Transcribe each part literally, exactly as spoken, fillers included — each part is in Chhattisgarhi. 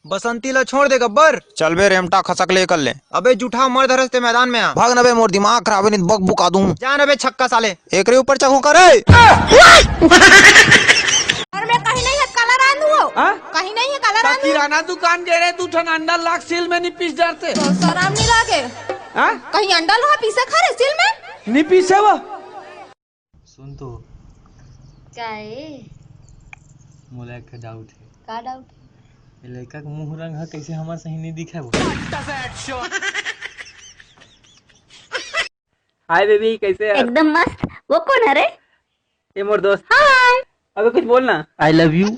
बसंती ला छोड़ दे गब्बर। चल बे रेमटा खसक ले कर ले। अबे जूठा मर धरस ते मैदान में आ। भाग न बे मोर दिमाग खराब है, नहीं बक बुका दूं। जा न बे छक्का साले। एकरे ऊपर चघू करे। और मैं कहीं नहीं है काला रांधू हो। हाँ? कहीं नहीं है काला रांधू। किराना दुकान गे रहे, दू ठन अंडा लाख सील में नहीं पीस डरते। तो शराब नहीं लागे। हाँ? कहीं अंडा लोहा पीसे खा रहे सील में? नहीं पीसे वो। सुन तो। का ए? मोला एक ठे डाउट हे। का डाउट हे? ये लइका के मुंह रंग ह कइसे हमर सही नइ दिखय वो। हाय बेबी, कइसे हस? एकदम मस्त। वो कोन हरे? ये मोर दोस्त। हाय। अबे कुछ बोल ना। I love you।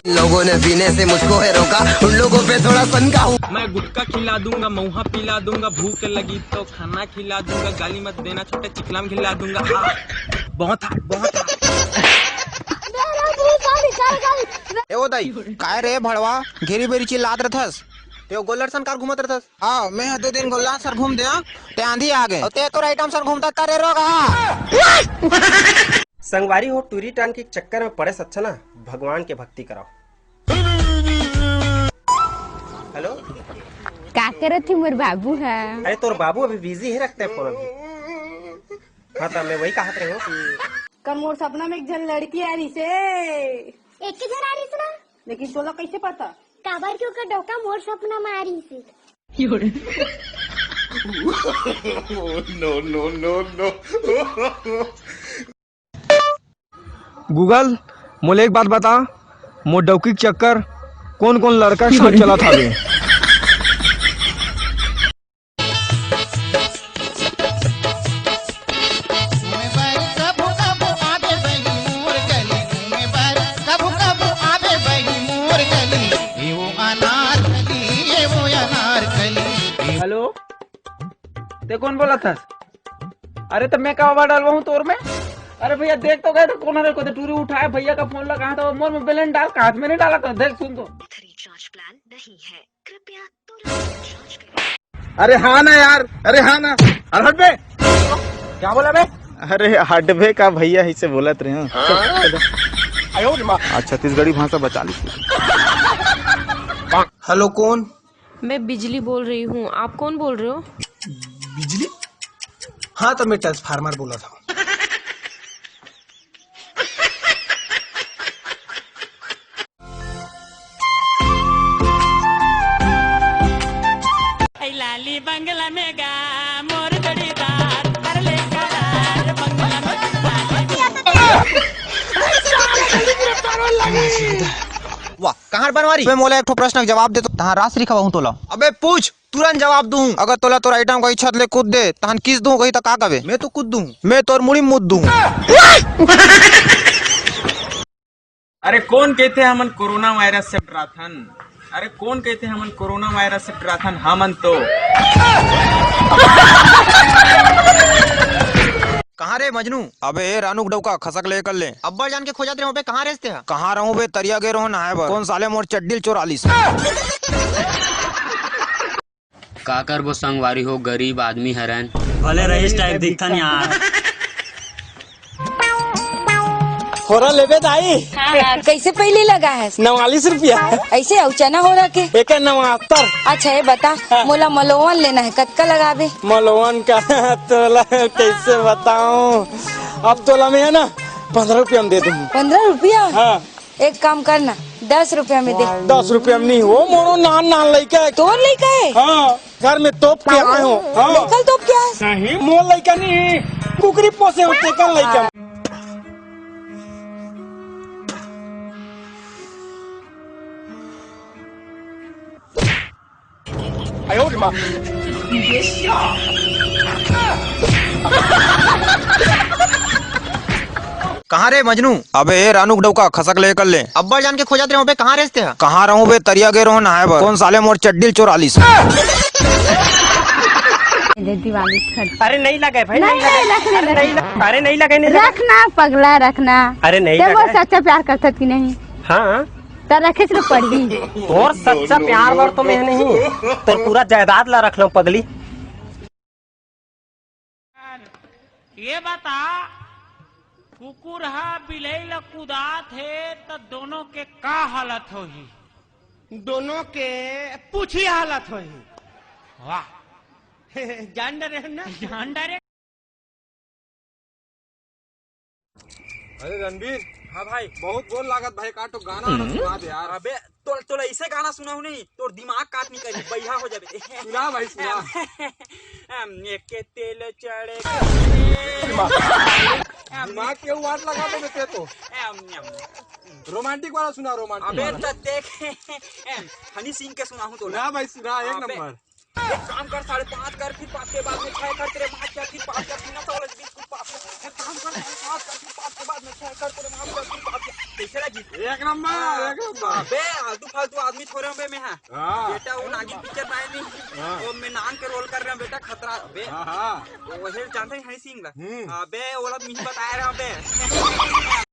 लोगों ने पीने से मुझको है रोका, उन लोगों पे थोड़ा सनका हूँ। मैं गुटखा खिला दूंगा, मऊहा पिला दूंगा, भूख लगी तो खाना खिला दूंगा, गाली मत देना छोटे चिखलाम खिला दूंगा। आ, बहुत hot, बहुत hot। ए ओ दाई, काय रे भड़वा, घेरी बेरी चिल्लात रथस? ते ओ गोल्लर सन कार घूमत रथस? हाँ, मैं ह दो दिन गोल्लर सर घूम दे, ते आंधी आ गे। अउ ते तोर आइटम सर घूमता करे रोगा। संगवारी हो, टूरी टान के चक्कर में पड़े से अच्छा ना भगवान के भक्ति कराओ। हेलो। का करत हे मोर बाबू ह? अरे तोर बाबू अभी बिजी हे, रखते हैं फोन अभी। हाँ, तो मैं वही कहत रहे हूँ कि कल मोर सपना में एक झन लड़की आ रही से। एक के झन आ रही से ना? लेकिन तोला कैसे पता? काबर के ओकर डौका मोर सपना में आ रही से। No, no, no, no। Google, मोला एक बात बता, मोर डौकी के चक्कर कोन कोन लड़का के साथ चलत हावे? हेलो, ते कोन बोलत हस? अरे तो मैं का आवाज डालवा हूँ तोर में? अरे भैया देख तो गए तो कोन हरे, कोई तो टूरी उठाए भैया का फोन लगा तो मोर में बैलेंस डाल, का हाथ में नहीं डाला तो देख सुन तो। Recharge plan नहीं है, कृपया तुरंत recharge करें। अरे हाँ ना यार, अरे हाँ ना, अरे हट बे। क्या बोला बे? अरे हट बे का भैया, इसे बोलत रहे हैं। आज छत्तीसगढ़ी भाषा बचा ली। हेलो, कौन? मैं बिजली बोल रही हूँ, आप कौन बोल रहे हो? बिजली? हाँ, तो मैं ट्रांसफार्मर बोला था। वाह, कहाँ बनवारी? बे मोला एक ठो प्रश्न के जवाब दे तो। तहाँ रास रिखा वहूँ तोला। अबे पूछ, तुरंत जवाब दूँ। अगर तोला तोर आइटम कहीं छत ले कूद दे, तहन किस दूँ कहीं तो का कबे? मैं तो कूद दूँ। मैं तोर मुड़ी मुद दूँ। अरे कोन कहिथे हमन कोरोना वायरस से डराथन? अरे कोन कहिथे हमन कोरोना वायरस से डराथन? हमन तो। कहाँ रे मजनू? अबे ए रानू के डौका, खसक ले कर ले। अब्बड़ जान के खोजत रहे बे, कहाँ रेस ते हा? कहाँ रहूं बे, तरिया गे रहूं नहाए बर। कोन साले मोर चड्डी ल चोरा लिस? का करबो संगवारी हो, गरीब आदमी हरन। भले रईस टाइप दिखथन यार। होरा लेबे दाई? हाँ, हाँ, कैसे पहली लगा है? नवालीस रुपया। ऐसे अउ चना होरा के? एक नवातर। अच्छा, ये बता, हाँ। मोला मलोवन लेना है, कतका लगाबे? मलोवन का तोला कैसे बताऊं? अब तोला मैं है ना, पंद्रह रुपया में दे दूं। पंद्रह रुपया? हाँ। एक काम करना, दस रुपया में दे। दस रुपया में नहीं हो, मोरो नान नान लइका है। तोर लइका है? हाँ, घर में तोप के आए हो। हाँ। लइका ल तोप के आए? नहीं, मोर लइका नहीं, कुकरी पोसे हो, तेकर लइका। कहाँ रे मजनू? अबे ए रानू के डौका, खसक ले कर ले। अब्बड़ जान के खोजत रहे बे, कहाँ रेस ते हा? कहाँ रहूं बे, तरिया गे रहूं नहाए बर। कोन साले मोर चड्डी ल चोरा लिस? अरे नहीं लगे भाई, नहीं नहीं लगे। लगे, रखना, अरे नहीं रखना। लगे, अरे नहीं लगे, नहीं लगे। रखना पगला, रखना। अरे नहीं ते मोर लगे। सच्चा प्यार करथस कि नहीं? हाँ। त रखेच ल पड़ही। तोर सच्चा प्यार बर तो मैं नहीं, तोर पूरा जायदाद ला रख लूं पगली। ये बता, कुकुर हा बिलई ला कुदात हे, त दोनों के का हालत होही? दोनों के पूछी हालत होही। वाह। जान डरे हो ना? जान डरे। अरे रणवीर। हाँ भाई। बहुत बोर लागत भाई, का तो गाना वाना सुना दे यार। अबे तोला, तोला ऐसे गाना सुनाहूँ नहीं, तोर दिमाग काट निकल, बइहा हो जाबे। सुना भाई, सुना। एम, एक के तेल चढ़े। दिमाग के वाट लगा दे बेटे तो। M, M. रोमांटिक वाला सुना, रोमांटिक अबे वाला। तो देख, एम, हनी सिंह के सुनाहूँ तोला। सुना भाई, सुना, एक अबे। नंबर। एक काम कर, साढ़े पाँच कर, फिर पाँच के बाद में छह कर, तेरे माँ क्या, फिर पाँच कर, फिर ना तो वाला बिस्कुट पाँच कर। एक काम कर, साढ़े पाँच कर, फिर पाँच के बाद में छह कर, तेरे माँ क्या, फिर पाँच कर। कैसे लगी? एक नंबर, हाँ। एक नंबर। अबे, आलतू फालतू आदमी थोड़े हूँ बे मैं, हाँ। हाँ। बेटा, वो नागिन पिक्चर में आए नहीं? हाँ। वो मैं नान के रोल कर रहा हूँ बेटा, खतरा। अबे, हाँ, हाँ। वो वही जानते हैं हनी सिंह ला। हम्म। अबे, वो लोग नहीं बताए रहा बे।